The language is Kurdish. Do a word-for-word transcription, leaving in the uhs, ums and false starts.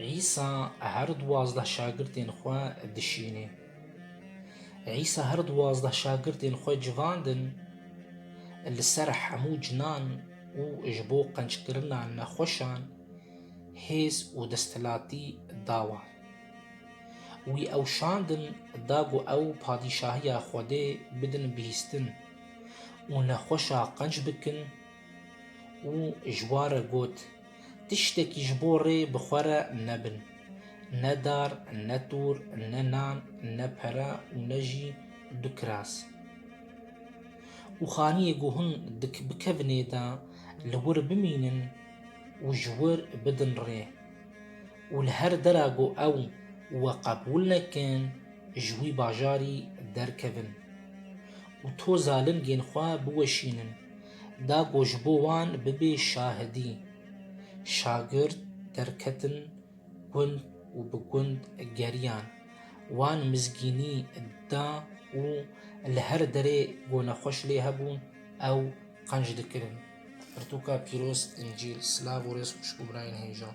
Îsa her duwazdeh şagirtên xwe dişînê. Îsa her duwazdeh şagirtên xwe civandin, li ser hemû cinan û ji bo qenckirina nexweşan hêz û desthilatî da wan. Wî ew şandin da ku ew padîşahiya Xwedê bidin bihîstin û nexweşa qenc bikin û ji wan re got, Tiştekî ji bo rê bi xwe re nebin, ne dar, ne tûr, ne nan, ne pere û ne jî du kiras. Û xaniyê ku hûn dik-, bikevin ê de li wir bimînin û ji wir bidin rê. Û li her dera ku ew we qebûl nekin, ji wî bajarî derkevin û toza lingên xwe biweşînin, da ku ji bo wan bibe şahidî. Şagirt derketin gund û bi gund geriyan. Wan mizgînî da û li her derê ku nexweş lê hebûn, ew qenc dikirin. Pirtûka pîroz, Încîl. Silav û rêz xweşik û birayên hêja.